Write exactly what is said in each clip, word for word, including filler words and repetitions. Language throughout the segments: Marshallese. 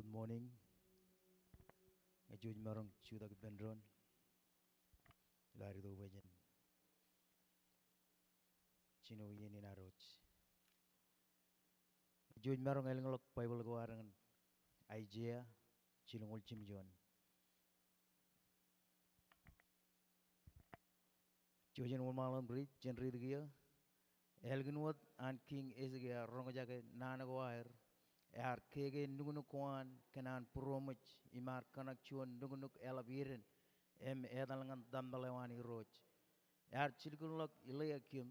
Good morning. Ñe jej maroñ jutak ippān doon, ilo ad itok bwe jen jino iien in ad wōj. Ñe jej maroñ elōñḷọk Baibōḷ ko ad ñan Aiseia jilñoul jimjuon. Jouj im wōnṃaanḷọk im riit, jen riit kiiō. Ālikin wōt an Kiiñ Ezekia roñjake naan ko aer, ear keke nuknuk ko an kōn an būroṃōj im ear kōṇak juon nuknuk eḷap iien im etal ñan tempeḷ eo an Irooj. Ear jilkinḷọk Eliakim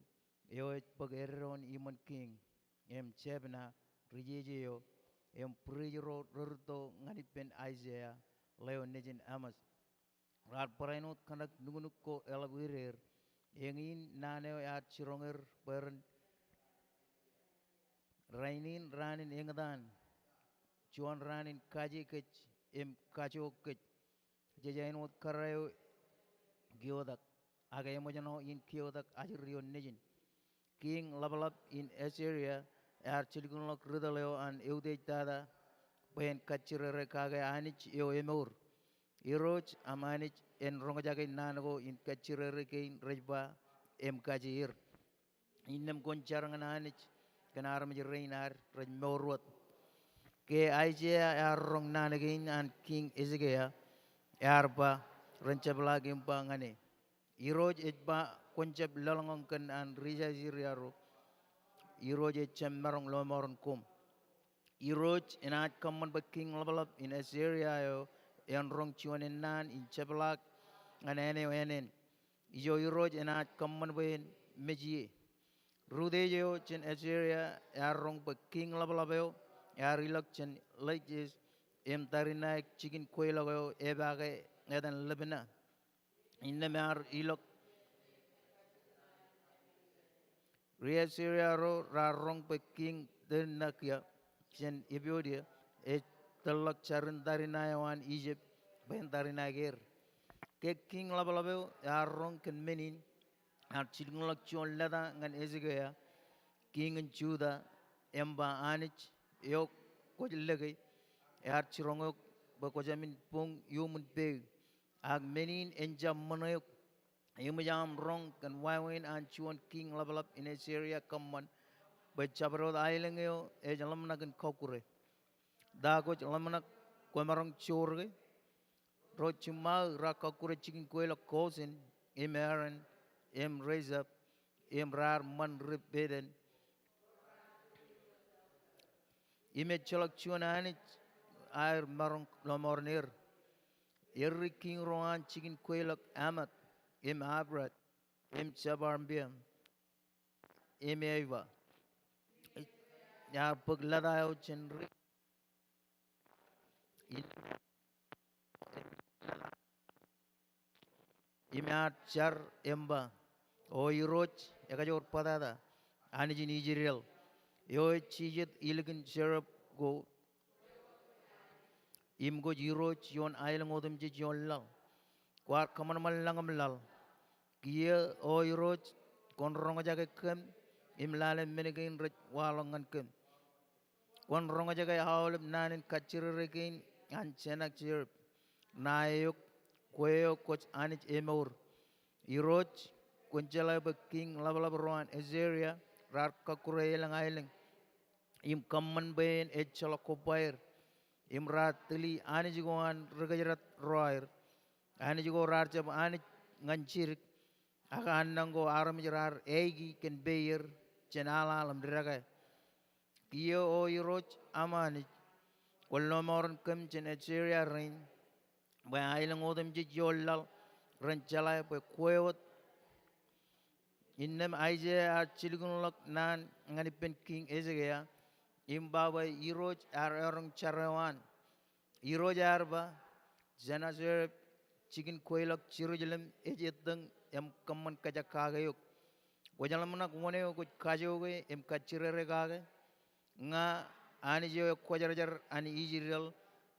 eo ej bōk eddoin iṃōn kiiñ, im Jebna ri jeje eo, im priest ro rerūtto ñan ippān Aiseia ḷeo nejin Emōs. Raar barāinwōt kōṇak nuknuk ko eḷap iien, eñin naan eo ear jiroñ er bwe ren rainin raan in eñtaan, juon raan in kaje kōj im kajook kōj. Jej āinwōt kōrā eo keotak, ak eṃōjṇọ in keotak ajri ioon nejin. Kiiñ ḷapḷap in Asiria ear jilkinḷọk ri tōl eo an eutiej tata bwe en kajjirere kake Anij eo emour. Irooj aṃ Anij en roñjake naan ko in kajjirere kein rej ba im kaje er. Innām kwōn jar ñan Anij kōn armej rein ad rej mour wōt. Ke Aiseia ear roñ naan kein an Kiiñ Ezekia, ear ba, ren jepḷaak im ba ñan e, Irooj ej ba, kwōn jab lōḷñọñ kōn an ri Asiria ro. Irooj ej jab maroñ lọmọọren koṃ. Irooj enaaj kōṃṃan bwe kiiñ ḷapḷap in Asiria eo en roñ juon ennaan in jepḷaak ñan āne eo ānen. Ijo Irooj enaaj kōṃṃan bwe en mej ie. Rūtiej eo jān Asiria ear roñ bwe kiiñ ḷapḷap eo ear ilọk jān Lakis im tariṇae jikin kweilọk eo epaake etan Libna. Innām ear ilọk ri Asiria ro raar roñ bwe kiiñ Tirnakia jān Epiodia ej tōrḷọk jarin tariṇae eo an Ijipt bwe en tariṇae er. Ke kiiñ ḷapḷap eo ear roñ kōn men in, ear jilkinḷọk juon leta ñan Ezekia, kiiñ in Juda, im ba, Anij eo kwōj lōke ear jiroñ eok bwe kwō jāmin buñ iuṃwin peeō. Ak men in en jab ṃōṇe eok. Eṃōj aṃ roñ kōn wāween an juon kiiñ ḷapḷap in Asiria kōṃṃan bwe jabdewōt aelōñ eo ej ḷōmṇak in kọkkure. Ta kwōj ḷōmṇak kwōmaroñ joor ke? Ro jiṃṃaō raar kọkkure jikin kweilọk Gosen im Haran im Rezep im raar ṃan ri Peden. Im ejjeḷọk juon anij aer maroñ lọmọọren er. Erri kiiñ ro an jikin kweilọk Hamat im Arpad im Sepharvaim im Iva. Ear bōk leta eo jān ri im ear jar im ba, O Irooj, ekajoor bōtata, Anij in Israel, eo ej jijet ilikin Jerop ko, im kwōj Irooj ioon aelōñ otemjej ioon laḷ. Kwaar kōṃanṃan lañ im laḷ. Kiiō, O Irooj, kwōn roñjake kōm im lale men kein rej waḷọk ñan kōm. Kwōn roñjake aolep naan in kajjirere kein an Sennacherib ṇae eok, kwe eo kwōj Anij emour. Irooj, kwōn jeḷā bwe kiiñ ḷapḷap ro an Asiria raar kọkkure elōñ aelōñ im kōṃṃan bwe en ejjeḷọk kobba er, im raar tili anij ko an ri kōjdat ro aer, anij ko raar jab anij ñan jidik, ak annañ ko armej raar āiki kōn peier jān aḷaḷ im dekā. Kiiō, O Irooj aṃ Anij, kwōn lọmọọren kōm jān Asiria rein, bwe aelōñ otemjej ioon laḷ ren jeḷā bwe kwe wōt. Innām Aiseia ear jilkinḷọk naan ñan ippān kiiñ Ezekia im ba bwe Irooj ear eọroñ jar eo an. Irooj ear ba, Sennacherib jikin kweilọk Jerusalem ej ettōñ im kōṃṃan kōjak kake eok. Kwōj ḷōmṇak wōn eo kwōj kajoke im kajjirere kake? Ña Anij eo ekwōjarjar an Israel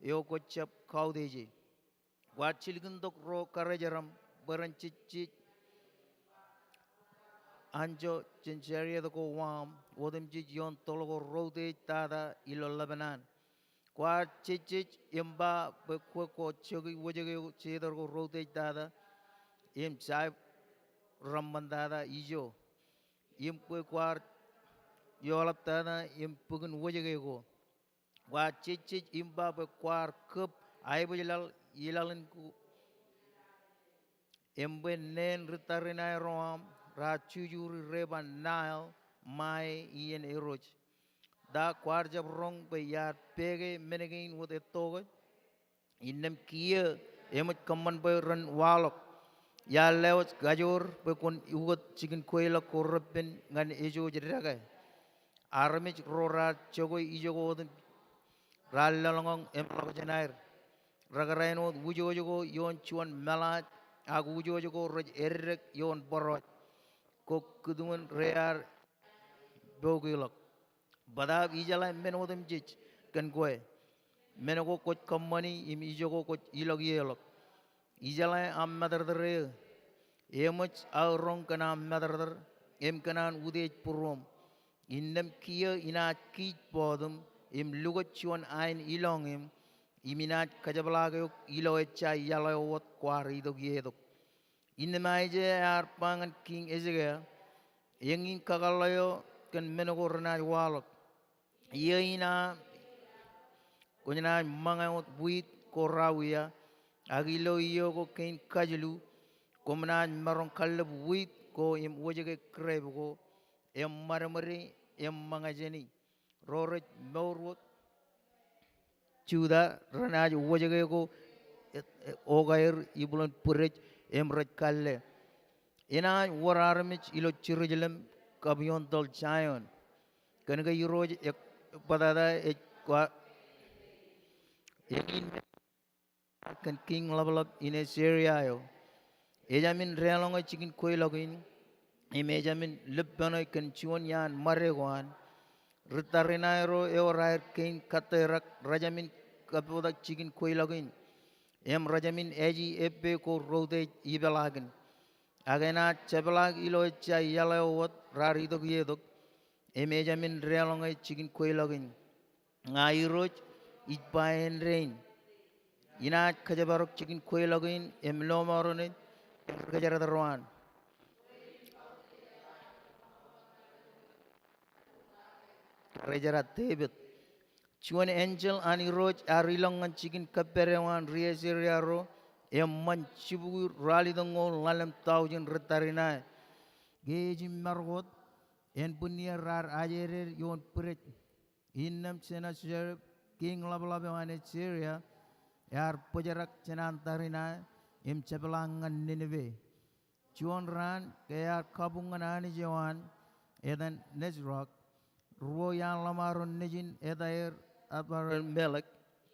eo kwōj jab kautiej e. Kwaar jilkintok ro karijeram bwe ren jejjej anjọ jān chariot ko waaṃ otemjej ioon toḷ ko routiej tata ilo Lebanon. Kwaar jejjej im ba bwe kwō, kwō jokwi wōjke ko, jeitōr ko, routiej tata, im jaib reṃṃan tata ijo, im bwe kwaar eḷap tata im bōkin wōjke ko. Kwaar jejjej im ba bwe kwaar kōb aebōjlaḷ ilaḷ in ko im bwe neen ri tariṇae ro aṃ raar jujuri reban Nail ṃae iien erooj. Ta kwaar jab roñ bwe iar peke men kein wōt etto ke? Innām kiiō eṃōj kōṃṃan bwe ren waḷọk. Iar lewōj kajoor bwe kwōn ukōt jikin kweilọk ko repen ñan ejouj dekā. Armej ro raar jokwe ijoko otem raar lōḷñọñ im ḷọk jān aer. Rekarain wōt wūjooj ko ioon juon meḷaaj, ak wūjooj ko rej eddek ioon bōrọj. Ko kūtuon reiar pokilọk. Bōtaab ijeḷā men otemjej kōn kwe. Men ko kwōj kōṃṃani im ijoko kwōj ilọk ie ḷọk. Ijeḷā aṃ matōrtōr eō. Eṃōj aō roñ kōn aṃ matōrtōr im kōn an utiej būruōṃ. Innām kiiō inaaj kiij bọọtōṃ im lukōj juon ain ilọñiṃ, im inaaj kajepḷaak eok ilo ejja iaḷ eo wōt kwaar itok ie tok. Innām Aiseia ear ba ñan Kiiñ Ezekia, eñin kakōḷḷe eo kōn men ko renaaj waḷọk. Iiō in aō kwōj naaj ṃōñā wōt wiit ko rawia, ak ilo iiō ko kein kajilu, koṃ naaj maroñ kallib wiit ko im wōjke grep ko, im ṃadṃōde im ṃōñā jāni. Ro rej mour wōt Juda renaaj wōjke ko, e, e, okaer ibwilen bwidej im rej kalle. Enaaj wōr armej ilo Jerusalem kab ioon toḷ Zion. Kōnke Irooj e, bōtata ej kwa, eñin kōn kiiñ ḷapḷap in Asiria eo. Ejāmin deḷọñe jikin kweilọk in, im ejāmin lippane kōn juon iaan ṃade ko an. Ri tariṇae ro ewōr aer kein kōtterak, rejāmin kabwebwetak jikin kweilọk in, im rejāmin eji epe ko routiej ipeḷaakin. Ak enaaj jepḷaak ilo ejja iaḷ eo wōt raar itok ie tok, im ejāmin deḷọñe jikin kweilọk in. Ña Irooj ij ba āindein, inaaj kōjparok jikin kweilọk in im lọmọọren ej, im ri kōjdat ro an. Ri kōjdat Devid. Juon enjeḷ an Irooj ear ilọk ñan jikin kōppād eo an ri Asiria ro, im ṃan jibukwi ralitōñoul ḷalem tọujin ri tariṇae. Ke ej im marok wōt, en bwinnier raar ajeded ioon bwidej. Innām Sennacherib, kiiñ ḷapḷap eo an Asiria, ear bōjrak jān an tariṇae, im jepḷaak ñan Ninibe. Juon raan, ke ear kabuñ ñan anij eo an, etan Nisrok, ruo iaan ḷōṃaro nejin etaer, Adrammelek,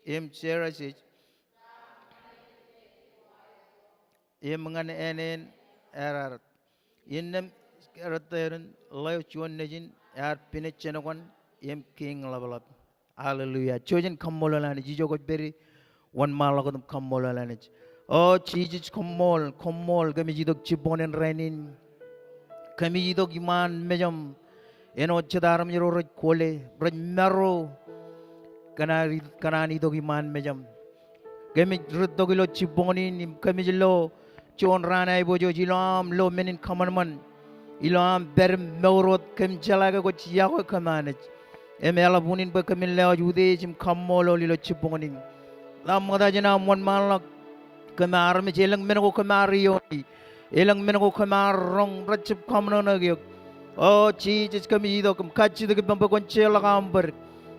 im Saresh, im ñan ānen Ararat. Innām Ararat eo ḷeo juon nejin ear pinej jān kōn im kiiñ ḷapḷap. Hallelujah. Jouj im kaṃṃoolol Anij. Ijo kwōj pād ie, wōnṃaanḷọk wōt im kaṃṃoolol Anij. O Jisōs, koṃṃool, koṃṃool, kōmij itok jibboñōn in rainin. Kōmij itok iṃaan mejaṃ. Āinwōt jet armej ro rej kwōle, rej maro kōn an, kōn an itok iṃaan mejaṃ. Kōmij rūttok ilo jibboñōn in, im kōmij lo juon raan aiboojoj ilo aṃ lo men in kōṃanṃan. Ilo aṃ pād im mour wōt, kōm jeḷā ke kwōj yokwe kōm Anij. Im eḷap unin bwe kōmin lewōj utiej im kaṃṃoolol ilo jibboñōn in. Ḷak ṃokta jān aṃ wōnṃaanḷọk. Kōm armej, elōñ men ko kōm ar iioni. Elōñ men ko kōm ar roñ, rejjab kaṃōṇōṇō eok. O Jisōs, kōmij itok im kajjitōk ippaṃ bwe kwōn jeorḷọk aṃ bōd.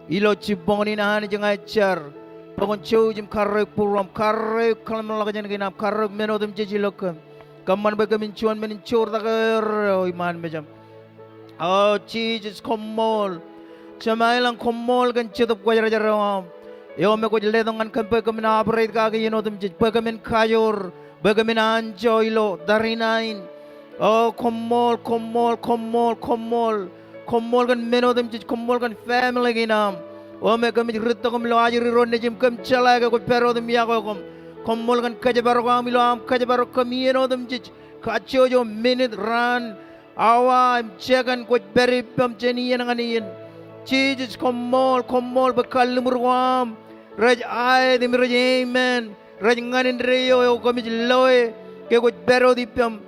Ilo jibboñōn in Anij ña ij jar bwe kwōn jouj im karreoik būruōṃ, karreoik kōḷmānḷọkjeṇ kein aṃ, karreoik men otemjej ilo kōm. Kōṃṃan bwe kōmin juon men in joortak erreo iṃaan mejaṃ. O Jisōs, koṃṃool. Jema ilañ, koṃṃool kōn Jetōb Kwōjarjar eo aṃ. Eo me kwōj letok ñan kōm bwe kōmin operate kaki iien otemjej, bwe kōmin kajoor, bwe kōmin anjọ ilo tariṇae in. O koṃṃool, koṃṃool, koṃṃool, koṃṃool. Koṃṃool kōn men otemjej, koṃṃool kōn family kein aṃ. O me kōmij rūttok im lo ajri ro nejim, kōm jeḷā ke kwōj pād wōt im yokwe kōm. Koṃṃool kōn kōjparok aṃ ilo aṃ kōjparok kōm iien otemjej. Kajjojo, minit, raan, awa im second kwōj pād ippaṃ jān iien ñan iien. Jisōs, koṃṃool, koṃṃool bwe kalliṃur ko aṃ Rej aet im rej amen. Rej ñan indeeo eo kōmij loe ke kwōj pād wōt ippaṃ.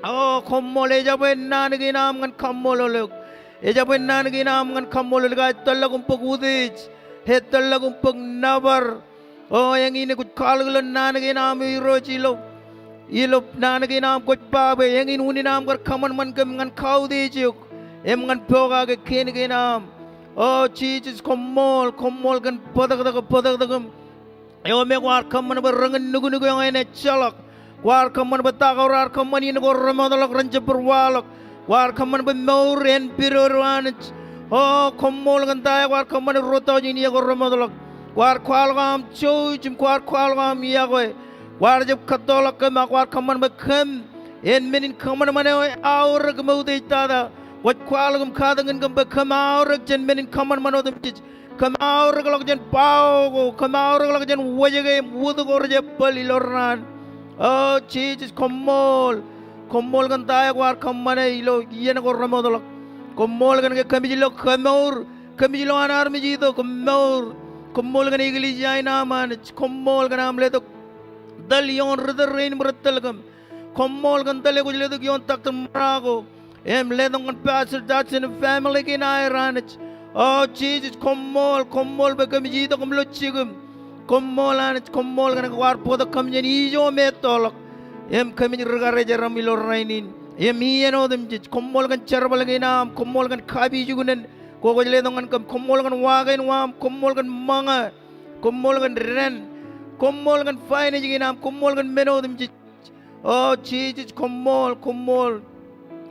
O koṃṃool, ejabwe naan kein aṃ ñan kaṃṃoolol eok. Ejabwe naan kein aṃ ñan kaṃṃoolol eok. Ej tōllọk im bōk utiej. Ej tōllọk im bōk nōbar. O eñin kwōj kwaḷọk ilo naan kein aṃ Irooj ilo ilo naan kein aṃ kwōj ba bwe eñin unin aṃ kar kōṃanṃan kōm ñan kautiej eok im ñan pokake kien kein aṃ. O Jisōs, koṃṃool, koṃṃool kōn bōtōktōk, bōtōktōk im eo me kwaar kōṃṃan bwe rōñin nuknuk eo en ejjeḷọk. Kwaar kōṃṃan bwe ta ko raar kōṃṃan iien ko remootḷọk ren jab bar waḷọk. Kwaar kōṃṃan bwe mour en pidodo Anij. O koṃṃool kōn ta eo kwaar kōṃṃan bwe rūtto jān iien ko remootḷọk. Kwaar kwaḷọk aṃ jouj im kwaar kwaḷọk aṃ iọkwe. Kwaar jab kōttoḷọk kōm ak kwaar kōṃṃan bwe kōm en men in kōṃanṃan eo aorōk im outiej tata. Kwōj kwaḷọk im katakin kōm bwe kōm aorōk jān men in kōṃanṃan otemjej. Kōm aorōkḷọk jān bao ko, kōm aorōkḷọk jān wōjke im wūt ko rej pāl ilo raan. O Jisōs, koṃṃool. Koṃṃool kōn ta eo kwaar kōṃṃane ilo iien ko remootḷọk. Koṃṃool kōn ke kōmij lo kemour. Kōmij lo an armej itok im mour. Koṃṃool kōn eklejia in aṃ Anij. Koṃṃool kōn aṃ letok tōl ioon ri tōl rein im ri tōl kōm. Koṃṃool kōn tōl eo kwōj letok ioon Doctor Marako im letok ñan Pastor Dodson im family kein aer Anij. O Jisōs, koṃṃool, koṃṃool bwe kōmij itok im lo jikin. Koṃṃool Anij, koṃṃool kōn ke kwaar bōktok kōm jān ijo im ettoḷọk. Im kōmij ri karijer aṃ ilo rainin im iien otemjej. Koṃṃool kōn jerbal kein aṃ, koṃṃool kōn kapijuknen ko kwōj letok ñan kōm, koṃṃool kōn wa kein waṃ, koṃṃool kōn ṃōñā, koṃṃool kōn dān, koṃṃool kōn finance kein aṃ, koṃṃool kōn men otemjej. O Jisōs, koṃṃool, koṃṃool.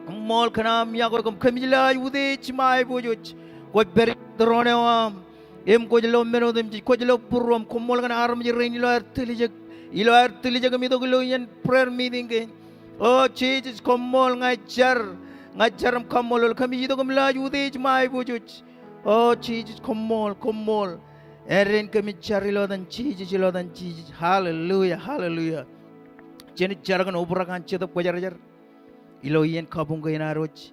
Koṃṃool kōn aṃ iọkwe kōm, kōmij laaj utiej im aiboojoj. Kwōj pād ioon tūroon eo aṃ im kwōj lo men otemjej, kwōj lo būruōm. Koṃṃool kōn armej rein ilo aer tiljek, ilo aer tiljek im itok ilo iien prayer meeting kein. O Jisōs, koṃṃool. Ña ij jar, ña ij jar im kaṃṃoolol. Kōmij itok im laaj utiej im aiboojoj. O Jisōs, koṃṃool, koṃṃool. Āindein kōmij jar ilo etan Jisōs, ilo etan Jisōs. Hallelujah, hallelujah. Jen jar kōn obrak an Jetōb Kwōjarjar ilo iien kabuñ kein ad wōj.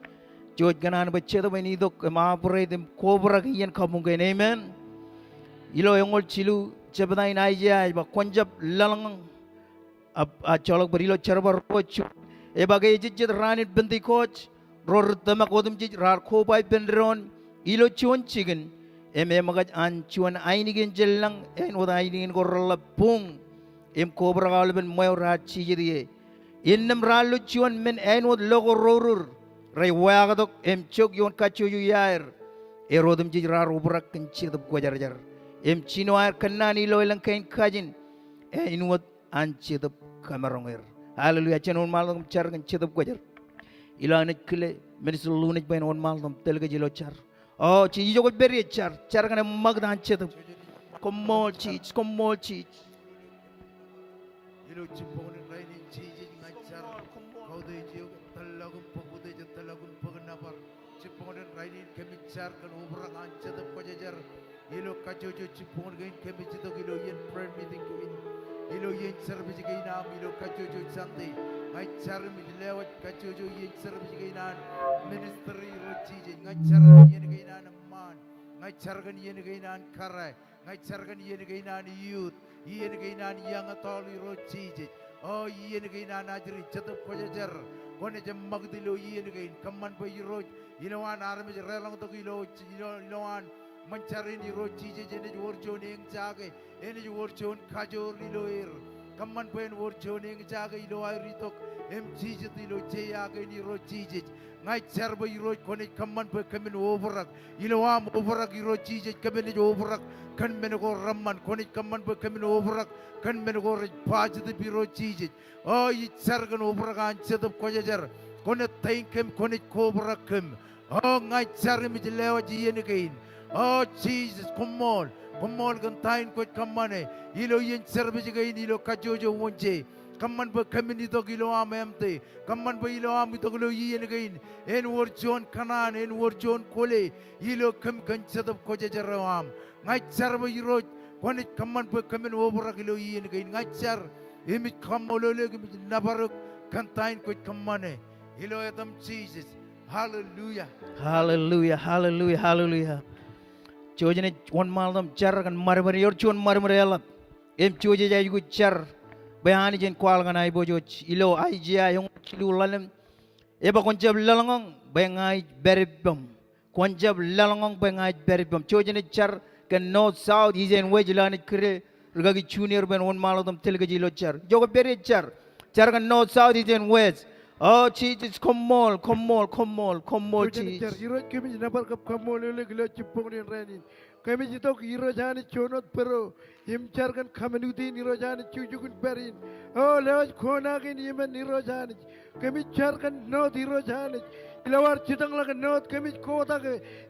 Jej kōṇaan bwe Jetōb en itok im operate im kobrak iien kabuñ kein. Amen. Ilo eñoul jilu, jebta in Aiseia ej ba, kwōn jab laḷñañ. Ak, ak joḷọk bōd ilo jerbal ruo, juon. Ej ba ke ejejjet raan in Pentekost, ro ri tōmak otemjej raar koba ippān doon ilo juon jikin im eṃōkaj an juon ainikien jān lañ, āinwōt ainikien ko reḷḷap buñ im kobrak aolepen ṃweo raar jijet ie. Innām raar lo juon men āinwōt lo ko rourur, rej waaktok im jok ioon kajjojo iaer. Er otemjej raar obrak kōn Jetōb Kwōjarjar im jino aer kōnnaan ilo elōñ kein kajin āinwōt an Jetōb kōmaroñ er. Hallelujah. Jen wōnṃaanḷọk im jar kōn Jetōb Kwōjarjar. Ilo an ej kile minister Lunaj bwe en wōnṃaanḷọk im tōl kōj ilo jar. O Jisōs, ijo kwōj pād ie, jar, jar kōn eṃṃakūt an Jetōb. Koṃṃool Jisōs, koṃṃool Jisōs. Ilo jibboñōn rainin Jisōs ña ij jar, koṃṃool, koṃṃool. Kautiej eok, tōllọk im bōk utiej, tōllọk im bōk nōbar. Jibboñōn rainin kōmij jar kōn obrak an Jetōb Kwōjarjar. Ilo kajjojo jibboñōn kein kōmij itok ilo iien prayer meeting kein, ilo iien service kein aṃ ilo kajjojo Sunday. Ña ij jar im ij lewōj kajjojo iien service kein an ministry Irooj Jisōs. Ña ij jar kōn iien kein an eṃṃaan. Ña ij jar kōn iien kein an kōrā. Ña ij jar kōn iien kein an youth, iien kein an young adult Irooj Jisōs. O iien kein an ajri Jetōb Kwōjarjar. Kwōnaaj eṃṃakūt ilo iien kein. Kōṃṃan bwe Irooj, ilowaan armej reḷọñtok ilo, ilo, ilowaan ṃōn jar in Irooj Jisōs enaaj wōr juon eñjake, enaaj wōr juon kajoor ilo er. Kōṃṃan bwe en wōr juon eñjake ilo aer itok im jijet ilo jea kein Irooj Jisōs. Ña ij jar bwe Irooj kwōnaaj kōṃṃan bwe kōmin obrak. Ilo aṃ obrak Irooj Jisōs kōmin ej obrak kōn men ko reṃṃan. Kwōnaaj kōṃṃan bwe kōmin obrak kōn men ko rej positive Irooj Jisōs. O ij jar kōn obrak an Jetōb Kwōjarjar. Kwōn ettaiñ kōm, kwōnaaj kobrak kōm. O ña ij jar im ij lewōj iien kein. O Jisōs, koṃṃool. Koṃṃool kōn ta in kwōj kōṃṃane ilo iien service kein ilo kajjojo Wōnje. Kōṃṃan bwe kōmin itok ilo aṃ āmte. Kōṃṃan bwe ilo aṃ itok ilo iien kein en wōr juon kōṇaan, en wōr juon kwōle ilo kōm kōn Jetōb Kwōjarjar eo aṃ. Ña ij jar bwe Irooj kwōnaaj kōṃṃan bwe kōmin obrak ilo iien kein. Ña ij jar im ij kaṃṃoolol eok im ij nōbar eok kōn ta in kwōj kōṃṃane. Ilo etaṃ Jisōs. Hallelujah. Hallelujah, hallelujah, hallelujah. Jouj jen wōnṃaanḷọk im jar kōn ṃadṃōd eo, juon ṃadṃōd eḷap. Im jouj ej aikuj jar bwe Anij en kwaḷọk kōn aiboojoj. Ilo Aiseia eoon jilu ḷalem, ej ba, kwōn jab laḷñọñ bwe ña ij pād ippaṃ. Kwōn jab laḷñọñ bwe ña ij pād ippaṃ. Jouj jen jar kōn north, south, east and west, ilo Anij kōdē rikaki junior bwe en wōnṃaanḷọk im tōl kōj ilo jar. Ijo kwō pād ie, jar. Jar kōn north, south, east and west. O Jisōs, koṃṃool, koṃṃool, koṃṃool, koṃṃool Jisōs. Irooj kōmij nōbar kab kaṃṃoolol eok ilo jibboñ in rainin. Kōmij itok Irooj Anij juon wōt bōro im jar kōn community in Irooj Anij jukjuk in pād in. O lewōj kōṇaan kein iṃaan Irooj Anij. Kōmij jar kōn north Irooj Anij. Ilo ad jitōñḷọk north kōmij kotak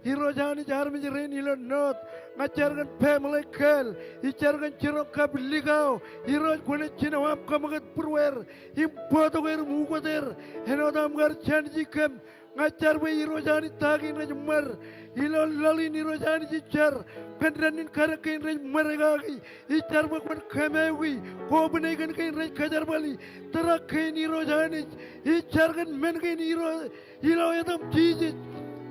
Irooj Anij armej rein ilo north. Ña jar kōn family kāāl. Ij jar kōn jiroñ kab likao. Irooj kwōnaaj jino aṃ kōṃakūt būrueir im bōktok er im ukōt er. Āinwōt aṃ kar jāniji kōm. Ña jar bwe Irooj Anij ta kein rej ṃad ilo laḷ in Irooj Anij ij jar. Kōn dān in kadek kein rej ṃad kaki. Ij jar bwe kwōn kōmāuki. Kobinei kōn kein rej kōjerbali. Tōrak kein Irooj Anij. Ij jar kōn men kein Irooj ilo etaṃ Jisōs.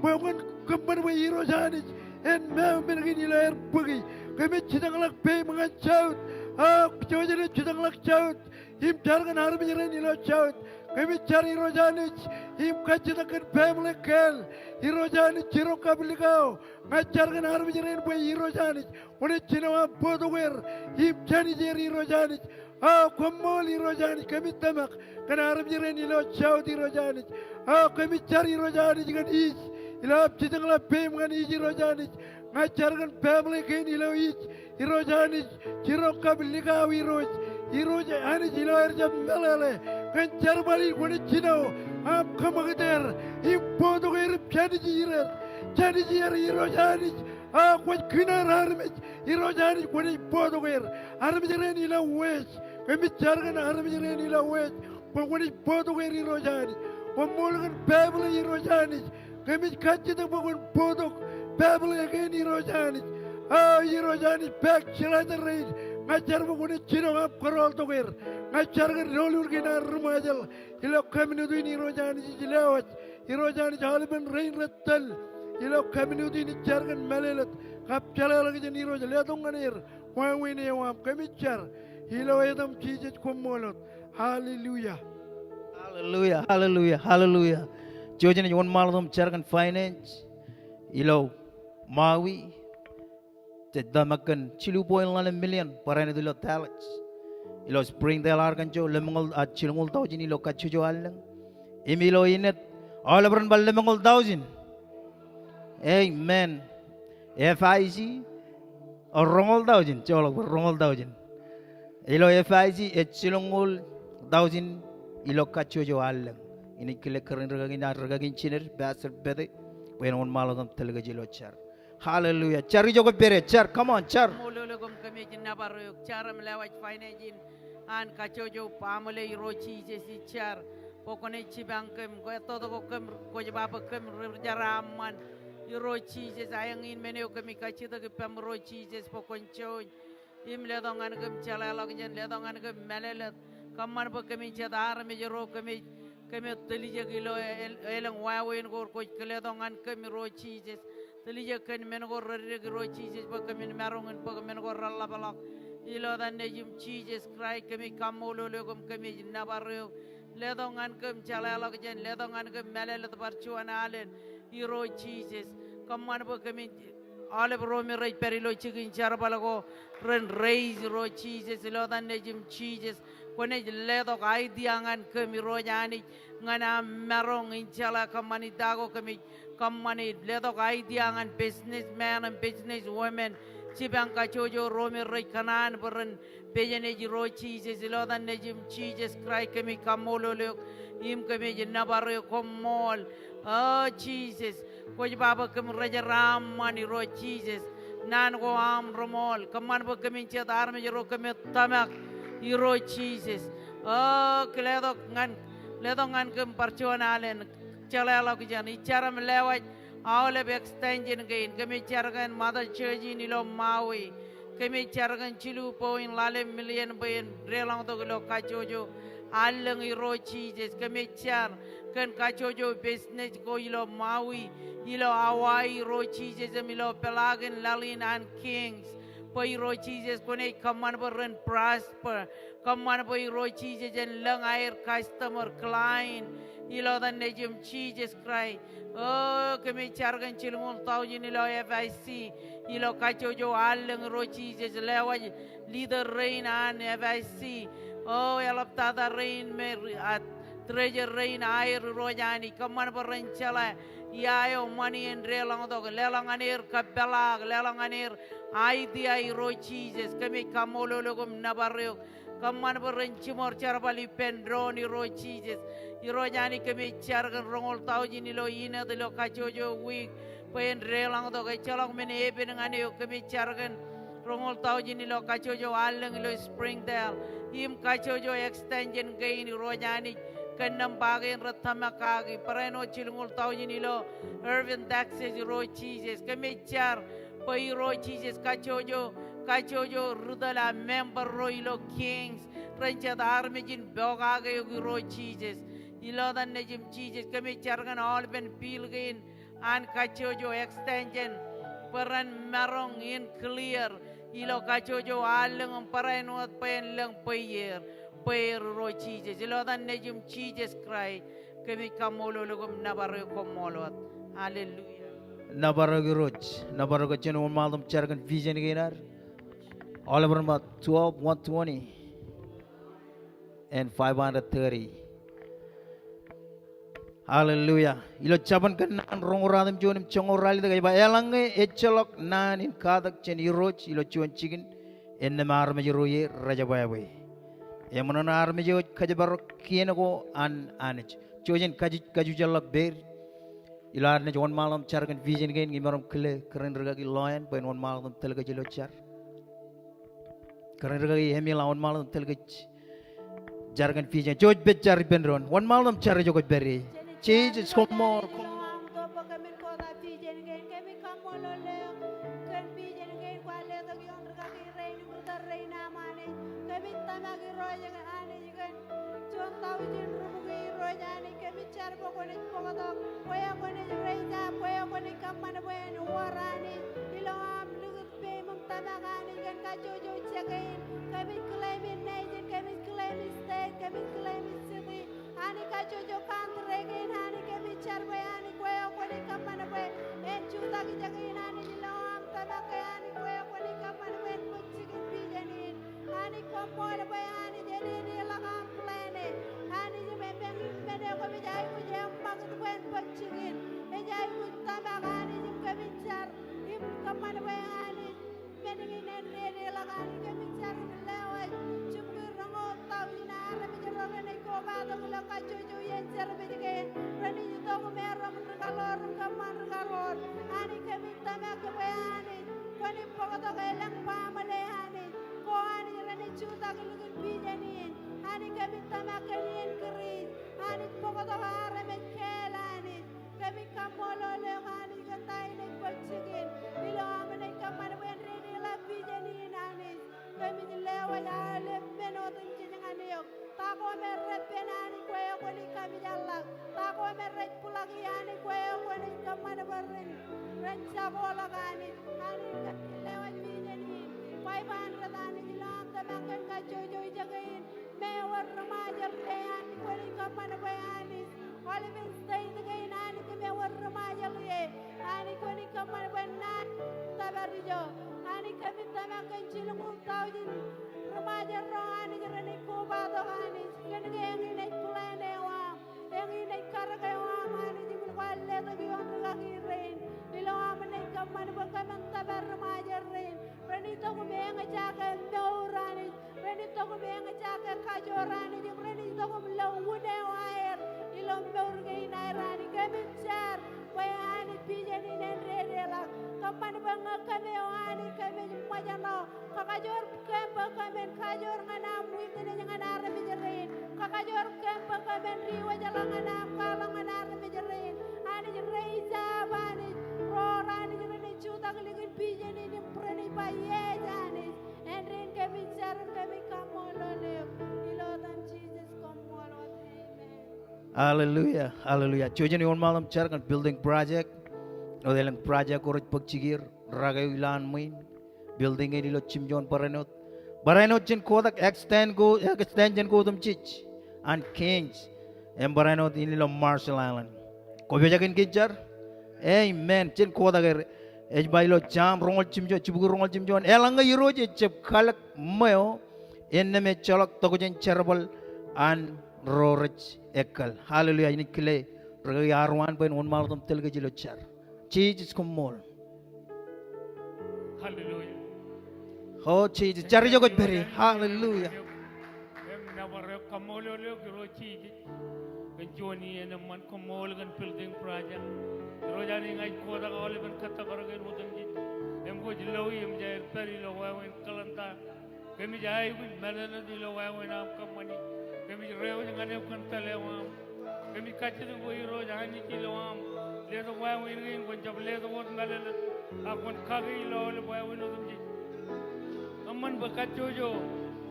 Bwe kwōn kōṃṃan bwe Irooj Anij en māu men kein ilo aer bōki. Kōmij jitōñḷọk peiṃ ñan south. A jouj jen jitōñḷọk south. Im jar kōn armej rein ilo south. Kōmij jar Irooj Anij im kajjitōk kōn family kāāl. Irooj Anij jiroñ kab likao. Ña jar kōn armej rein bwe Irooj Anij kwōnaaj jino aṃ bōktok er im jānij er Irooj Anij. A koṃṃool Irooj Anij, kōmij tōmak kōn armej rein ilo south Irooj Anij. A kōmij jar Irooj Anij kōn east. Ilo aṃ jitōñḷọk peiṃ ñan east Irooj Anij. Ña jar kōn family kein ilo east. Irooj Anij, jiroñ kab likao Irooj. Irooj Anij ilo aer jab meḷeḷe kōn jerbal in kwōnaaj jino aṃ kōṃakūt er im bōktok er im jānij er. Jānij er Irooj Anij. A kwōj kinoor armej. Irooj Anij kwōnaaj bōktok er. Armej rein ilo west. Kōmij jar kōn armej rein ilo west. Bwe kwōnaaj bōktok er Irooj Anij. Koṃṃool kōn Baibōḷ Irooj Anij. Kōmij kajjitōk bwe kwōn bōktok Baibōḷ kein Irooj Anij. A Irooj Anij, backsliders rein. Ña jar bwe kwōnaaj jino aṃ kōrọọltok er. Ña jar kōn doulul kein an ri Ṃajeḷ. Ilo community in Irooj Anij ij lewōj. Irooj Anij aolepen rein rej tōl. Ilo community in ij jar kōn mālōtlōt. Kab jeḷāḷọkjeṇ Irooj letok ñan er. Wāween eo aṃ kōmij jar. Ilo etaṃ Jisōs koṃṃool wōt. Hallelujah. Hallelujah, hallelujah, hallelujah. Jouj jen wōnṃaanḷọk im jar kōn finance. Ilo Maui. Jej tōmak kōn jilu point ḷalem million barāinwōt ilo dollars. Ilo Springdale, Arkansas, lemñoul, a, jilñoul thousand ilo kajjojo allōñ. Im ilo Enid, aolep ren bar lemñoul thousand. Amen. F I C, o, roñoul thousand, joḷọk bwe roñoul thousand. Ilo F I C, ej jilñoul thousand ilo kajjojo allōñ. Inaaj kile kōrā in rikaki in, a, rikaki in jined, Pastor Pete, bwe en wōnṃaanḷọk im tōl kōj ilo jar. Hallelujah. Jar ijo kwōj pād ie, jar. Come on, jar. Koṃṃool ḷọk im kōmij nōbar eok, jar im lewōj finance in an kajjojo baaṃle Irooj Jisōs ij jar. Bwe kwōnaaj jipañ kōm, kwōj ettoto kōm, kwōj ba bwe kōm ri jeraaṃṃan. Irooj Jisōs aeñin men eo kōmij kajjitōk ippaṃ Irooj Jisōs bwe kwōn jouj. Im letok ñan kōm jeḷāḷọkjeṇ, letok ñan kōm mālōtlōt. Kōṃṃan bwe kōmin jet armej ro kōmij, kōmij tiljek ilo el-, elōñ wāween ko kwōj kōletok ñan kōm Irooj Jisōs. Tiljek kōn men ko redik Irooj Jisōs bwe kōmin maroñ in bōk men ko reḷapḷọk. Ilo etan Nejiṃ Jisōs Kraist kōmij kaṃṃoolol eok im kōmij nōbar eok. Letok ñan kōm jeḷāḷọkjeṇ, letok ñan kōm mālōtlōt bar juon alen Irooj Jisōs. Kōṃṃan bwe kōmin aolep ro me rej pād ilo jikin jerbal ko ren raise Irooj Jisōs, ilo etan Nejiṃ Jisōs. Kwōnaaj letok idea ñan kōm Irooj Anij ñan aṃ maroñ in jeḷā kōṃṃani ta ko kōmij kōṃṃani. Letok idea ñan businessman im businesswoman. Jipañ kajjojo ro me rej kōṇaan bwe ren business Irooj Jisōs, ilo etan Nejiṃ Jisōs Kraist kōmij kaṃṃoolol eok im kōmij nōbar eok, koṃṃool. O Jisōs, kwōj ba bwe kōm ri jeraaṃṃan Irooj Jisōs. Naan ko aṃ reṃool, kōṃṃan bwe kōmin jet armej ro kōmij tōmak Irooj Jisōs. O, letok ñan, letok ñan kōm bar juon alen, jeḷāḷọkjeṇ, ij jar im lewōj aolep extension kein, kōmij jar kōn mother church in ilo Maui. Kōmij jar kōn jilu point ḷalem million bwe en deḷọñtok ilo kajjojo allōñ Irooj Jisōs. Kōmij jar kōn kajjojo business ko ilo Maui, ilo Hawaii Irooj Jisōs im ilo peḷaakin laḷ in an Kings. Bwe Irooj Jisōs kwōnaaj kōṃṃan bwe ren prosper. Kōṃṃan bwe Irooj Jisōs en lōñ aer customer, client, ilo etan Nejiṃ Jisōs Kraist. O, kōmij jar kōn jilñuul taujin ilo F I C, ilo kajjojo allōñ Irooj Jisōs, lewōj leader rein an F I C. O, eḷaptata rein me, a, treasurer rein aer Irooj Anij, kōṃṃan bwe ren jeḷā ia eo ṃani en deḷọñtok, leḷọk ñan er kōpeḷaak, leḷọk ñan er idea Irooj Jisōs. Kōmij kaṃṃoolol eok im nōbar eok. Kōṃṃan bwe ren jiṃor jerbal ippān doon Irooj Jisōs. Irooj Anij, kōmij jar kōn roñoul taujin ilo Enid ilo kajjojo wiik bwe en deḷọñtok, ejjeḷọk men epen ñan eok. Kōmij jar kōn roñoul taujin ilo kajjojo allōñ ilo Springdale im kajjojo extension kein Irooj Anij kōn nōṃba kein rej tōmak kaki. Barāinwōt jilñuul taujin ilo Irving, Texas Irooj Jisōs. Kōmij jar bwe Irooj Jisōs kajjojo, kajjojo ri tōl ak member ro ilo Kings ren jet armej in pokake eok Irooj Jisōs. Ilo etan Nejiṃ Jisōs kōmij jar kōn aolepen bill kein an kajjojo extension bwe ren maroñ in clear ilo kajjojo allōñ im barāinwōt bwe en lōñ bwe er, bwe er Irooj Jisōs. Ilo etan Nejiṃ Jisōs Kraist kōmij kaṃṃoolol eok im nōbar eok, koṃṃool wōt. Hallelujah. Nōbar eok Irooj, nōbar eok. Jen wōnṃaanḷọk im jar kōn vision kein ad. Aolepen bar twelve, one twenty, and five hundred thirty. Hallelujah. Ilo Jabōn Kōnnaan roñoul ruatimjuon im joñoul ralitōk ej ba, eḷaññe ejjeḷọk naan in katak jān Irooj ilo juon jikin, innām armej ro ie rej jebwābwe. Eṃōṇōṇō armej eo ej kōjparok kien ko an Anij. Jouj im kaju-, kajjitōk pād ilo ad naaj wōnṃaanḷọk im jar kōn vision kein. Ñe imaroñ kile kōrā in rikaki Loan bwe en wōnṃaanḷọk im tōl kōj ilo jar. Kōrā in rikaki Emil, wōnṃaanḷọk im tōl kōj jar kōn vision. Jouj pād jar ippān doon. Wōnṃaanḷọk im jar ijo kwōj pād ie. Jesus, koṃṃool, koṃṃool. Kōmij kaṃṃoolol eok kōn vision kein kwaar letok ioon rikaki rein im ri tōl rein aṃ Anij. Kōmij tōmak Irooj Anij kōn juon taujin rubukwi Irooj Anij. Kōmij jar bwe kwōnaaj bōktok, bwe kwōnaaj raise up, bwe kwōnaaj kōṃṃan bwe en wōr Anij ilo aṃ likūt peiṃ im tōmak Anij kōn kajjojo jeke in. Kōmij claim in nation, kōmij claim in state, kōmij claim in city. Anij kajjojo country kein Anij kōmij jar bwe Anij kwe eo kwōnaaj kōṃṃan bwe en jutak jeke in Anij ilo aṃ tōmak ke Anij kwe eo kwōnaaj kōṃṃan bwe en bōk jikin vision in. Anij koṃṃool bwe Anij ededeḷọk aṃ plan e. Anij im epañ men eo kōmij aikuj eṃṃakūt bwe en bōk jikin. Ej aikuj tōmak Anij im kōmij jar im kōṃṃan bwe Anij men in en dedeḷọk Anij kōmij jar im lewōj jibukwi roñoul taujin armej ro renaaj kobatok ilo kajjojo iien service kein. Renaaj itok im erom ri kaḷoor im kōṃṃan ri kaḷoor. Anij kōmij tōmak bwe Anij kwōnaaj bōktok elōñ baaṃle Anij. Ko Anij renaaj jutak likin vision in. Anij kōmij tōmak kōn iien Kūrijin. Anij bōktok armej kāāl Anij. Kōmij kaṃṃoolol eok Anij kōn ta in ej bōk jikin ilo aṃ naaj kōṃṃan bwe en dedeḷọk vision in Anij. Kōmij lewōj aolep men otemjej ñan eok. Ta ko me repen Anij kwe eo kwōnaaj kaṃōjḷọk. Ta ko me rej bōḷọki Anij kwe eo kwōnaaj kōṃṃan bwe ren, ren jakoḷọk Anij. Anij kōmij lewōj vision in. Five hundred Anij ilo aṃ tōmak kōn kajjojo jeke in. Im ewōr ri Ṃajeḷ ie Anij kwōnaaj kōṃṃan bwe Anij aolepen state kein Anij im ewōr ri Ṃajeḷ ie Anij kwōnaaj kōṃṃan bwe naan tōpar ijo. Anij kōmij tōmak kōn jilñuul taujin ri Ṃajeḷ ro Anij renaaj kobatok Anij kōn ke eñin ej plan eo aṃ, eñin ej karōk eo aṃ Anij im kwaar letok ioon rikaki rein ilo aṃ naaj kōṃṃan bwe kōmin tōpar ri Ṃajeḷ rein. Ren itok im eñjake mour Anij. Ren itok im eñjake kajoor Anij im ren itok im lo un eo aer ilo mour kein aer Anij. Kōmij jar bwe Anij vision in en dedeḷọk. Kōṃṃan bwe ñe kōm eo Anij kōmij ṃōjṇọ, kakajoor kōm bwe kōmin kajoor ñan aṃ witness ñan armej rein. Kakajoor kōm bwe kōmin diwōjḷọk ñan aṃ kwaḷọk ñan armej rein. Anij raise up Anij ro Anij renaaj jutak likin vision in im renaaj ba yes Anij. Kōmij jar im kōmij kaṃṃoolol eok. Ilo etan Jisōs, koṃṃool wōt. Amen. Hallelujah, hallelujah. Jouj im wōnṃaanḷọk im jar kōn building project. Eo elōñ project ko rej bōk jikier, rake eo ilowaan ṃwiin. Building in ilo jimjuon barāinwōt. Barāinwōt jen kotak extend ko, extension ko otemjej an Kings. Im barāinwōt in ilo Marshall Island. Kwōpojak in kōn jar? Amen. Jen kotak er. Ej ba ilo Sam roñoul jimjuon, jibukwi roñoul jimjuon. Eḷaññe Irooj ej jab kalōk ṃweo, innām ejjeḷọk tokjān jerbal an ro rej ekkal. Hallelujah. Inaaj kile rikaki Arwan bwe en wōnṃaanḷọk im tōl kōj ilo jar. Jisōs koṃṃool. Hallelujah. O Jisōs, jar ijo kwōj pād ie. Hallelujah. Im nōbar eok, kaṃṃoolol eok Irooj Jisōs kōn juon iien eṃṃan. Koṃṃool kōn building project. Irooj Anij, ña ij kotak aolepen kōttōpar kein otemjej. Im kwōj loi im jej pād ilo wāween Kalanta. Kōmij aikuj mālōtlōt ilo wāween aṃ kōṃṃani. Kōmij reiwōj ñan eok kōn tōl eo aṃ. Kōmij kajjitōk bwe Irooj Anij ilo aṃ letok wāween kein, kwōn jab letok wōt mālōtlōt. Ak kwōn kake ilo aolep wāween otemjej. Kōṃṃan bwe kajjojo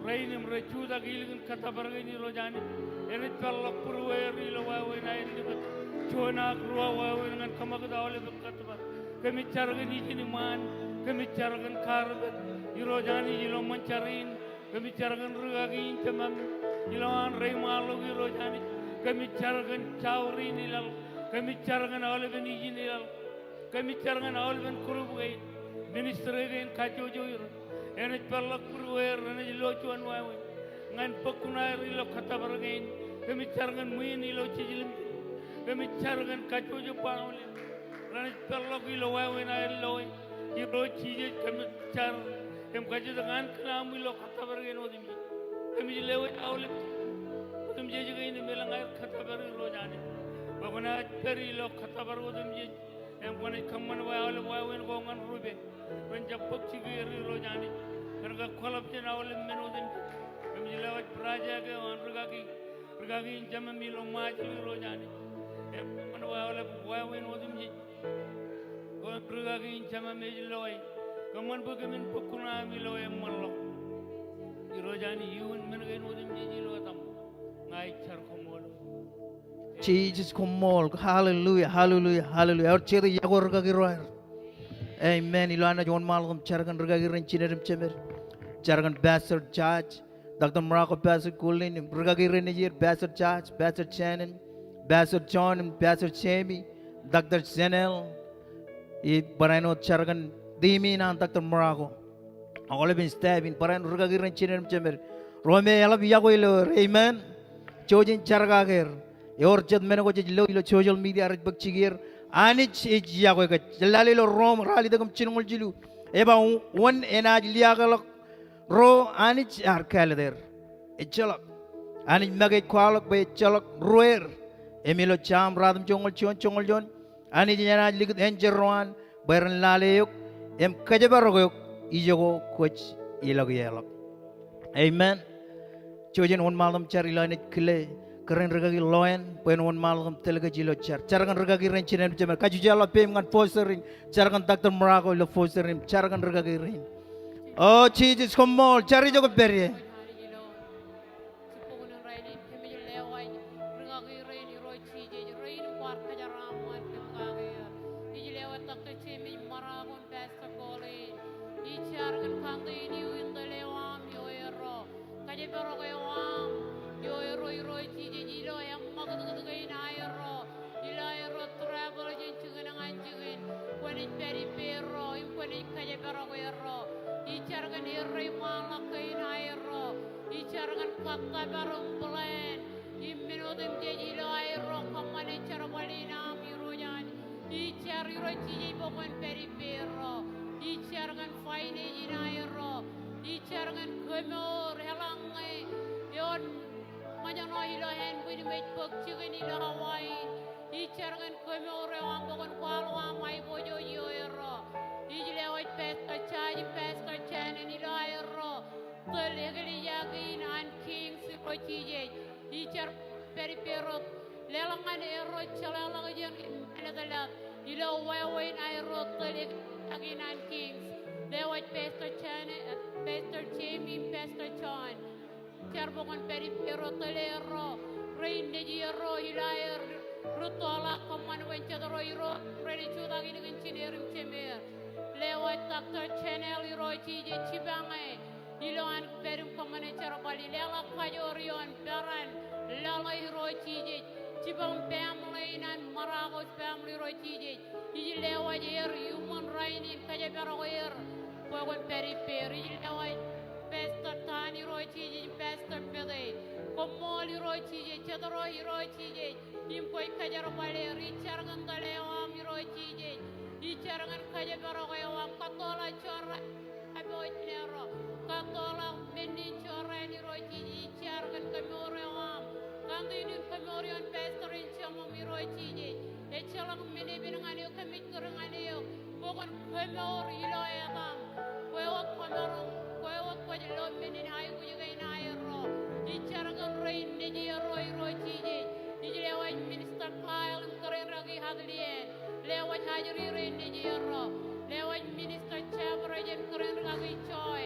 rein im rej jutak ilikin kōttōpar kein, Irooj Anij. Enaaj peḷḷọk būrueir ilo wāween aer likūt juon ak ruo wāween ñan kōṃakūt aolepen kōttōpar. Kōmij jar kōn ijin iṃaan, kōmij jar kōn carpet, Irooj Anij, ilo ṃōn jar in. Kōmij jar kōn rikaki in jemām, ilowaan reiṃaanḷọk, Irooj Anij. Kōmij jar kōn jour in ilaḷ, kōmij jar kōn aolepen ijin ilaḷ. Kōmij jar ñan aolepen group kein, ministry kein kajjojo, Irooj. Enaaj peḷḷọk būrueir, renaaj lo juon wāween ñan bōk kuṇaer ilo kōttōpar kein. Kōmij jar ñan ṃwiin ilo jiljilimjuon. Kōmij jar kōn kajjojo baaṃle renaaj peḷḷọk ilo wāween aer loe. Irooj Jisōs, kōmij jar im kajjitōk ankilaṃ ilo kōttōpar kein otemjej. Kōmij lewōj aolep otemjej kein im elōñ aer kōttōpar, Irooj Anij, bwe kwōnaaj pād ilo kōttōpar otemjej. Im kwōnaaj kōṃṃan bwe aolep wāween ko ñan rupe ren jab bōk jikier, Irooj Anij, kōn ke kwōḷap jān aolep men otemjej. Kōmij lewōj project eo an rikaki, rikaki in jemām ilo Ṃajeḷ, Irooj Anij. Im kōṃṃan bwe aolep wāween otemjej ko rikaki in jemām ej loe, kōṃṃan bwe kōmin bōk kuṇaō im ilo eṃṃanḷọk. Irooj Anij, iuun men kein otemjej ilo etaṃ. Ña ij jar, koṃṃool. Jisōs koṃṃool. Hallelujah, hallelujah, hallelujah. Ewōr jete yokwe rikaki ro aer? Amen. Ilo an naaj wōnṃaanḷọk im jar kōn rikaki rein jined im jemed. Jar kōn Pastor Judge, Doctor Morocco, Pastor Colin, rikaki rein nejier, Pastor Judge, Pastor Shannon, Pastor John, Pastor Jamie, Doctor Janelle. Ij barāinwōt jar kōn team in an Doctor Morocco. Aolepen staff in, barāinwōt rikaki rein jined im jemed. Ro me eḷap yokwe ilo er, amen. Jouj im jar kake er. Ewōr jet men ko jej lo ilo social media rej bōk jikier. Anij ej yokwe kōj. Jej lale ilo Rom ralitōk im jilñoul jilu. Ej ba, wōn enaaj liaakḷọk ro Anij ear kāālōt er? Ejjeḷọk. Anij make ej kwaḷọk bwe ejjeḷọk ruōer. Im ilo Sam ratimjuonñoul juon, joñoul juon, Anij enaaj likūt enjeḷ ro an bwe ren lale eok im kōjparok eok ijoko kwōj ilọk ie ḷọk. Amen. Jouj im wōnṃaanḷọk im jar. Ilo an naaj kile kōrā in rikaki Loen bwe en wōnṃaanḷọk im tōl kōj ilo jar. Jar kōn rikaki rein jined im jemed. Kajjitōk ḷọk peiṃ ñan foster in. Jar kōn Doctor Morocco ilo foster in. Jar kōn rikaki rein. O Jisōs koṃṃool. Jar ijo kwōj pād ie. Jibboñōn rainin kōmij lewōj rikaki rein, Irooj Jisōs, rein kwaar kōjeraaṃṃan kōm kake er. Ij lewōj Doctor James Morocco im Pastor Colin. Ij jar kōn continue in tōl eo aṃ ioerro, kōjparok eo aṃ ioerro, Irooj Jisōs, ilo eṃṃakūtkūt kein aerro. Ilo aerro travel jān jikin ñan jikin, kwōnaaj pād ippāerro im kwōnaaj kōjparok erro. Ij jar kōn erreiṃaanḷọk kein aerro. Ij jar kōn kōttōpar im plan im men otemjej ilo aerro kōṃṃane jerbal in aṃ, Irooj Anij. Ij jar, Irooj Jisōs, bwe kwōn pād ippāerro. Ij jar kōn finance in aerro. Ij jar kōn kemour eḷaññe ewōr ṃōjṇọ ilo ānbwin im ej bōk jikin ilo Hawaii. Ij jar kōn kemour eo aṃ bwe kwōn kwaḷọk aṃ aiboojoj ioerro. Ij lewōj Pastor Judge im Pastor Shannon ilo aerro tōl eklejia kein an Kings, Irooj Jisōs. Ij jar pād ippāerro, leḷọk ñan erro jeḷāḷọkjeṇ im mālōtlōt ilo wāween aerro tōl eklejia kein an Kings. Lewōj Pastor Jan, eh, Pastor Jamie, Pastor John. Jar bwe kwōn pād ippārro, tōl erro, rein nejierro, ilo aer rūttoḷọk, kōṃṃan bwe en jet ro Irooj, rein jutak ilikin jineer im jemeer. Lewōj Doctor Janel Irooj Jisōs, jipañe ilo an pād im kōṃṃane jerbal in, leḷọk kajoor ioon peran, laḷ Irooj Jisōs, jipañ family in an Marakos family Irooj Jisōs. Ij lewōj er iuṃwin rainin, kōjparok er bwe kwōn pād ippāer. Ij lewōj Pastor Tan Irooj Jisōs, Pastor Pete. Koṃṃool Irooj Jisōs, jet ro Irooj Jisōs im kwōj kōjerbal er. Ij jar kōn tōl eo aṃ Irooj Jisōs. Ij jar kōn kōjparok eo aṃ, kōttoḷọk jorrāān, apooj ṇe ro, kōttoḷọk men in jorrāān Irooj Jisōs. Ij jar kōn kemour eo aṃ, continue in kemour ioon pastor in jeṃṃan Irooj Jisōs. Ejjeḷọk men epen ñan eok, kōmij kūr ñan eok bwe kwōn kemour ilo etaṃ. Kwe wōt kwōmaroñ, kwe wōt kwōj lo men in aikuj kein aerro. Ij jar kōn rein nejierro Irooj Jisōs. Ij lewōj Minister Kyle im kōrā in rūkaki Hadlien. Lewōj ajri rein nejierro. Lewōj Minister Jabra jān kōrā in rūkaki Joy.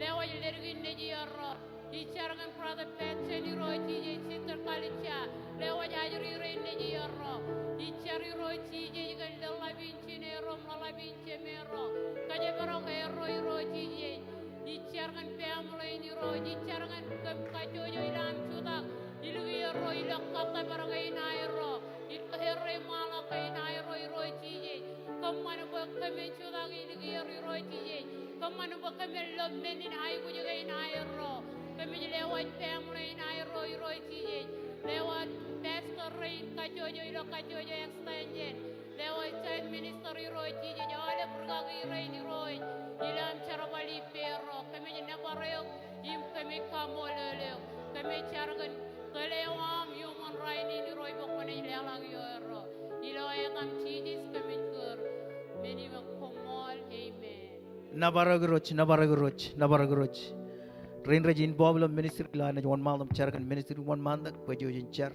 Lewōj leddik in nejierro. Ij jar kōn Brother Patchen Irooj Jisōs, Sister Kalija, lewōj ajri rein nejierro. Ij jar Irooj Jisōs kōn lōḷḷap in jineerro im lōḷḷap in jemeerro. Kōjparok erro Irooj Jisōs. Ij jar kōn family in Irooj, ij jar kōn kōm kajjojo ilo am jutak ilikier ro ilo kōttōpar kein aerro, ilo erro im ṃaḷọk kein aerro Irooj Jisōs. Kōṃṃan bwe kōmin jutak ilikier Irooj Jisōs. Kōṃṃan bwe kōmin lo men in aikuj kein aerro. Kōmij lewōj family in aerro Irooj Jisōs. Lewōj pastor rein kajjojo ilo kajjojo extension. Lewōj site minister Irooj Jisōs. Aolep rūkaki rein Irooj ilo am jerbal ippārro. Kōmij nōbar eok im kōmij kaṃṃoolol eok. Kōmij jar kōn tōl eo aṃ iuṃwin rainin Irooj bwe kwōnaaj leḷọk ioerro. Ilo etaṃ Jisōs kōmij kūr. Men in koṃṃool, amen. Nōbar eok Irooj, nōbar eok Irooj, nōbar eok Irooj. Rein rej involve ilo ministry ilo an naaj wōnṃaanḷọk im jar kōn ministry wōnṃaantak bwe jej jen jar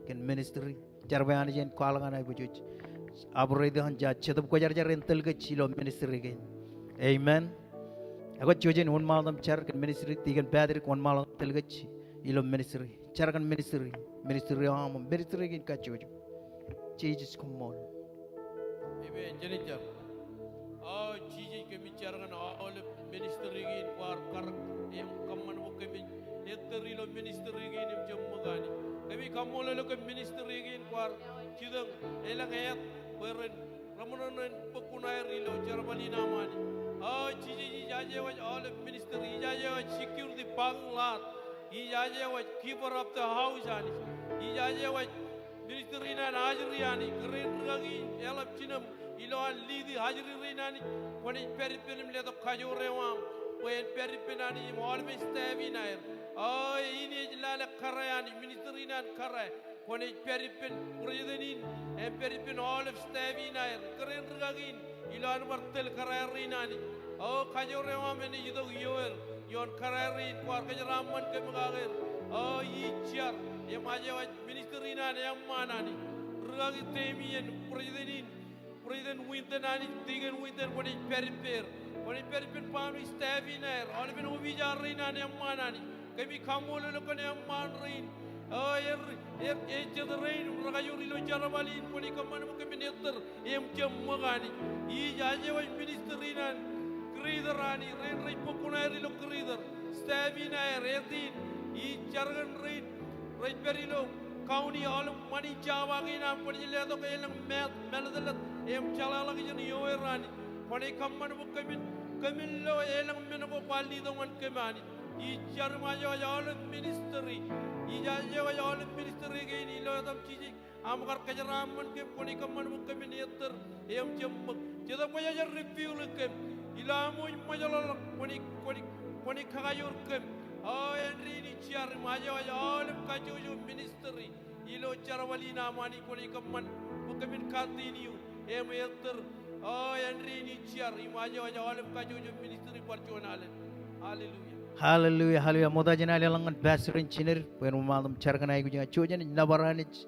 kōn ministry. Jar bwe Anij en kwaḷọk an aikuj jej operate an, jej Jetōb Kwōjarjar en tōl kōj ilo ministry kein. Amen. Ekwe jej jen wōnṃaanḷọk im jar kōn ministry, Deacon Patrick, wōnṃaanḷọk im tōl kōj ilo ministry. Jar kōn ministry, ministry eo aṃ, ministry kein kajjojo. Jisōs koṃṃool. Amen. Jen jar. O Jisōs, kōmij jar kōn aolep ministry kein kwaar karōk im kōṃṃan bwe kōmin ettōr ilo ministry kein im jeṃṃak Anij. Kōmij kaṃṃoolol eok kōn ministry kein kwaar jitōñ elōñ āt bwe ren reṃōṇōṇō in bōk kuṇaer ilo jerbal in aṃ Anij. O Jisōs, ij aje waj aolep ministry, ij aje waj security parking lot, ij aje waj keeper of the house Anij, ij aje waj ministry in an ajri Anij, kōrā in rūkaki eḷap jinem ilo an lead ajri rein Anij, kwōnaaj pād ippān im letok kajoor eo aṃ bwe en pād ippān Anij im aolepen staff in aer. O in ej lale kōrā Anij, ministry in an kōrā, kwōnaaj pād ippān president in im pād ippān aolep staff in aer, kōrā in rūkaki in ilo an bar tōl kōrā rein Anij. O kajoor eo aṃ enaaj itok ioer ioon kōrā rein kwaar kōjeraaṃṃan kōm kake er. O ij jar im aje waj ministry in an eṃṃaan Anij, rūkaki Temi im president in, President Winton Anij, Deacon Winton, kwōnaaj pād ippāer. Kwōnaaj pād ippān baṃle staff in aer, aolepen officer rein an eṃṃaan Anij. Kōmij kaṃṃoolol eok kōn eṃṃaan rein. O er, er, ejjet rein im rekajoor ilo jerbal in, kwōnaaj kōṃṃan bwe kōmin ettōr im jeṃṃak Anij. Ij aje waj ministry in an Greater Anij, rein rej bōk kuṇaer ilo Greater, staff in aer, āt in, ij jar kōn rein rej pād ilo county aolep ṃani jaba kein am, kwōnaaj letok elōñ maat, mālōtlōt im jeḷāḷọkjeṇ ioer Anij. Kwōnaaj kōṃṃan bwe kōmin, kōmin lo elōñ men ko kwaar lead tok ñan kōm Anij. Ij jar im aje waj aolep ministry, ij aje waj aolep ministry kein ilo etaṃ Jisōs aṃ kar kōjeraaṃṃan kōm, kwōnaaj kōṃṃan bwe kōmin ettōr im jeṃṃak. Jetōb Kwōjarjar refuel kōm ilo aṃ wōj ṃōjḷọkḷọk, kwōnaaj, kwōnaaj, kwōnaaj kakajoor kōm. O āindein ij jar im aje waj aolep kajjojo ministry ilo jerbal in aṃ Anij, kwōnaaj kōṃṃan bwe kōmin continue im ettōr. O āindein ij jar im aje waj aolep kajjojo ministry bar juon alen. Hallelujah. Hallelujah, hallelujah. Ṃokta jān aō leḷọk ñan pastor in jined bwe en wōnṃaanḷọk im jar kōn aikuj in. Jen nōbar Anij.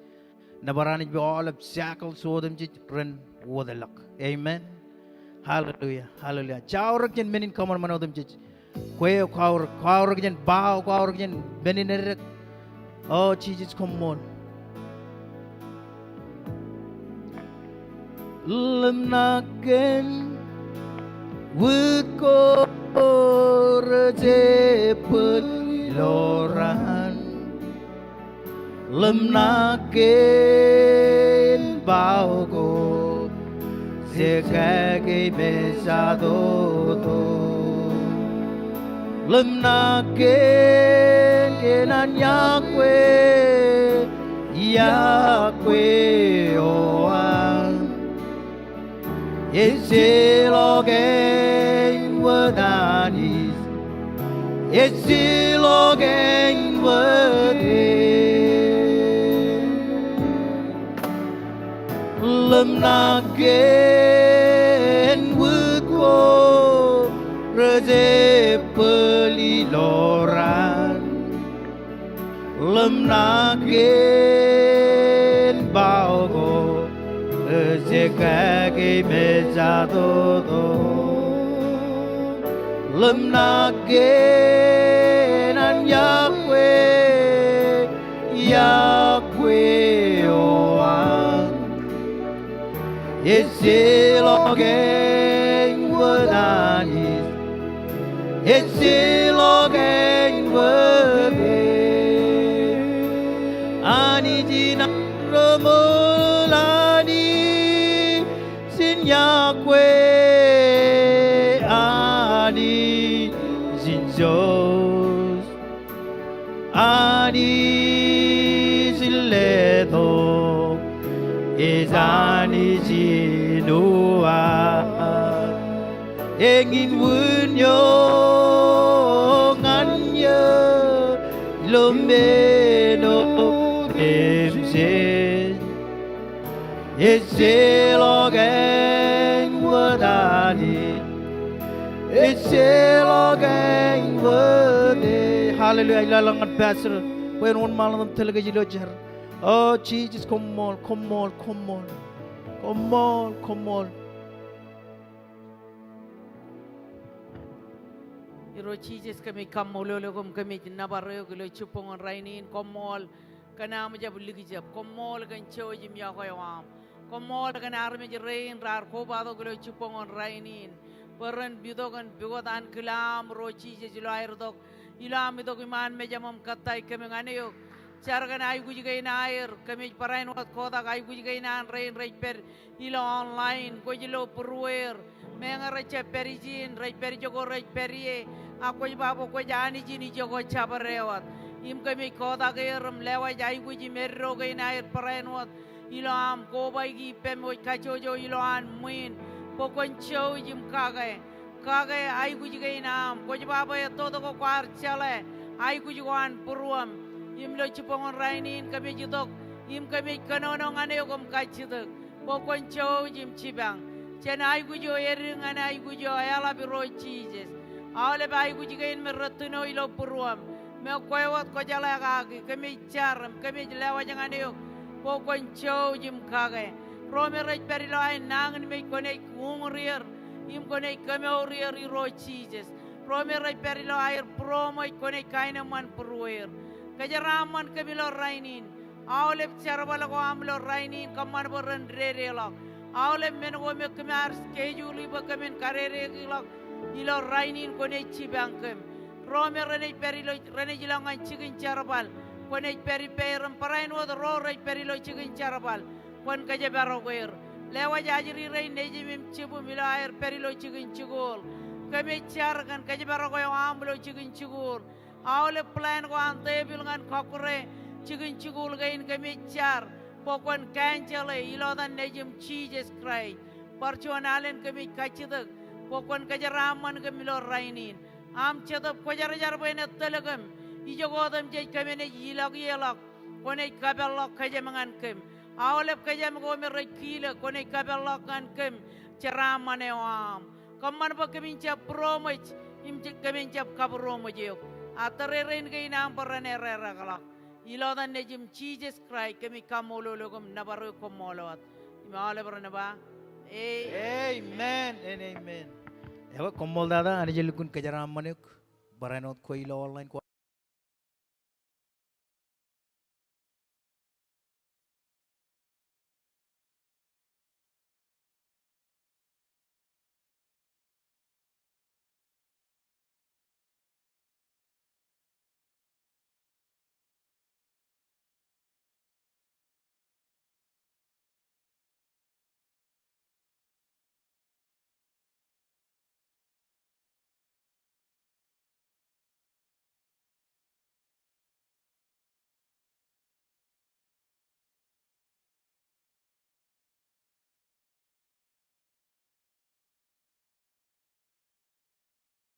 Nōbar Anij bwe aolep shackles otemjej ren wōtlọk. Amen. Hallelujah, hallelujah. Jaorōk jān men in kōṃanṃan otemjej. Kwe eo kwaorōk, kwaorōk jān ba eo, kwaorōk jān men in eddek. O Jisōs, koṃṃool. Ḷōmṇak in wūd ko rej bōl ilo raan. Ḷōmṇak in bao ko ej kake im ej jatoto. Ḷōmṇak in kōn an Yahweh, Yahweh eo aṃ. Ejjeḷọk āinwōt Anij, ejjeḷọk āinwōt e. Ḷōmṇak in wūd ko rej bōl ilo raan. Ḷōmṇak in bao ko ej kake im ej jatoto. Ḷōmṇak in an Yahweh, Yahweh eo aṃ. Ejjeḷọk āinwōt Anij, ejjeḷọk āinwōt e. Anij in aṃ ro ṃool, Anij in Yahweh, Anij in Joseph. Anij in letok, ej Anij in uwaak. Eñin wūn eo ñan eō ilo men eo otemjej. Ejjeḷọk āinwōt Anij, ejjeḷọk āinwōt e. Hallelujah. Ij lale ñan pastor bwe en wōnṃaanḷọk im tōl kōj ilo jar. O Jisōs, koṃṃool, koṃṃool, koṃṃool. Koṃṃool, koṃṃool. Irooj Jisōs, kōmij kaṃṃoolol eok im kōmij nōbar eok ilo jibboñōn rainin. Koṃṃool kōn aṃ jab likjab. Koṃṃool kōn jouj im yokwe eo aṃ. Koṃṃool kōn armej rein raar kobatok ilo jibboñōn rainin bwe ren pitok in pukot ankilaam, Irooj Jisōs, ilo aer itok, ilo am itok iṃaan mejaṃ im kōttāik kōm ñan eok. Jar kōn aikuj kein aer, kōmij barāinwōt kotak aikuj kein an rein rej pād ilo online, kwōj lo būrueir. Meñe rej jab pād ijin, rej pād ijoko rej pād ie, ak kwōj ba bwe kwōj Anij in ijoko jabdewōt. Im kōmij kotak er im lewōj aikuj im eddo kein aer barāinwōt ilo aṃ kobaiki ippem wōj kajjojo ilowaan ṃwiin, bwe kwōn jouj im kake. Kake aikuj kein aṃ. Kwōj ba bwe etto etto ko kwaar jeḷā aikuj ko an būruōṃ. Im ilo jibboñōn rainin kōmij itok im kōmij kōnono ñan eok im kajjitōk bwe kwōn jouj im jipañ jān aikuj eo edik ñan aikuj eo eḷap, Irooj Jisōs. Aolep aikuj kein me rettino ilo būruōṃ, me kwe wōt kwōjeḷā kaki, kōmij jar im kōmij lewōj ñan eok bwe kwōn jouj im kake. Ro me rej pād ilo aer nañinmej, kwōnaaj uñūr er im kwōnaaj kōmour er, Irooj Jisōs. Ro me rej pād ilo aer būroṃōj, kwōnaaj kaenōṃṃan būrueir. Kōjeraaṃṃan kōm ilo rainin. Aolep jerbal ko aṃ ilo rainin, kōṃṃan bwe ren dedeḷọk. Aolep men ko me kōm ar schedule bwe kōmin kadedeḷọk ilo rainin, kwōnaaj jipañ kōm. Ro me renaaj pād ilo, renaaj ilọk ñan jikin jerbal, kwōnaaj pād ippāer im barāinwōt ro rej pād ilo jikin jerbal, kwōn kōjparok er. Lewōj ajri rein nejim im jibwim ilo aer pād ilo jikin jikuuḷ. Kōmij jar kōn kōjparok eo aṃ ilo jikin jikuuḷ. Aolep plan ko an tepil ñan kọkkure jikin jikuuḷ kein, kōmij jar bwe kwōn cancel e ilo etan Nejiṃ Jisōs Kraist. Bar juon alen kōmij kajjitōk bwe kwōn kōjeraaṃṃan kōm ilo rainin. Aṃ Jetōb Kwōjarjar bwe en etōl kōm. Ijoko otemjej kōm enaaj ilọk ie ḷọk, kwōnaaj kapeḷḷọk kōjām ñan kōm. Aolep kōjām ko me rej kilōk, kwōnaaj kapeḷḷọk ñan kōm jeraaṃṃan eo aṃ. Kōṃṃan bwe kōmin jab būroṃōj im je-, kōmin jab kabūroṃōj eok. A tōre rein kein aṃ bwe ren ererekḷọk. Ilo etan Nejiṃ Jisōs Kraist kōmij kaṃṃoolol eok im nōbar eok, koṃṃool wōt. Im aolep ren ba, Amen and amen. Ekwe, koṃṃool tata, Anij en lukkuun kōjeraaṃṃan eok barāinwōt kwe ilo online kwe